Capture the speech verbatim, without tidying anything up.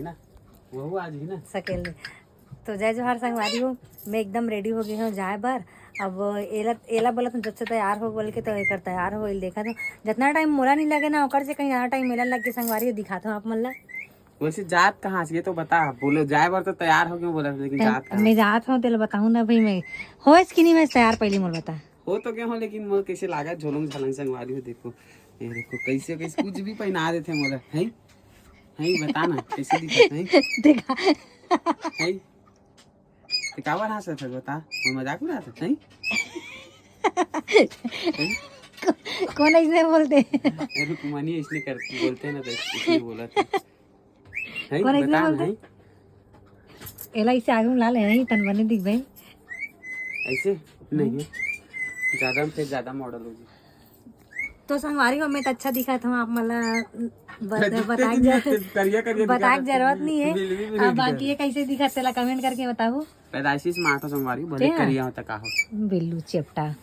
ना, वहू आज ही ना। सकेले। तो जय जोहार संगवारी हो, मैं एकदम रेडी हो गई हूँ जाए बर। अब एला एला बोलत हूँ जब से तैयार हो बोल के, तो एकर तैयार हो देखा तो जितना टाइम मोला नहीं लगे ना, ओकर से कहीं ज्यादा टाइम मेला लग के संगवारी हो दिखाता हूँ आप मन ला। वैसे जात कहाँ से, ये तो बता। बोलो, जाए बर तो तैयार हो गए बोला, लेकिन जात कहाँ? मैं जात हूँ तेला बताऊँ ना भाई, मैं होइस कि नहीं होइस तैयार, पहले मोला बता। हो तो गए हो, लेकिन मोर कैसे लागत झोलंग झालंग संगवारी हो। देखो, ये देखो कैसे कैसे कुछ भी पहना देते मोला, है? है, बता ना कैसे दिखत है? देखा है? ते काबर हंसत है, बता। मैं मजाक उड़ात है? कौन ऐसे बोलते? ए, रुक्मणी इसने कर बोलते हैं ना, तो इसलिए बोला था। है, कौन ऐसे बता ना, बोलते? है? एला इसे आगे में ला ले, नहीं तन बने दिख भाई। ऐसे नहीं है, ज्यादा में फिर ज्यादा मॉडल हो गई। तो संगवारी हो, मैं तो अच्छा दिखत हूँ, आप मला ब- दिखते बताए नहीं, जर- करिया करिया बताए दिखाता। जरूरत नहीं है। बिल्ली भी अब नहीं बाकी दिखा। ये कैसे दिखत है तेला कमेंट करके बताओ। पैदाइशी से माठो संगवारी, भले क्या? करिया होता का हो। बिल्लू चेपटा।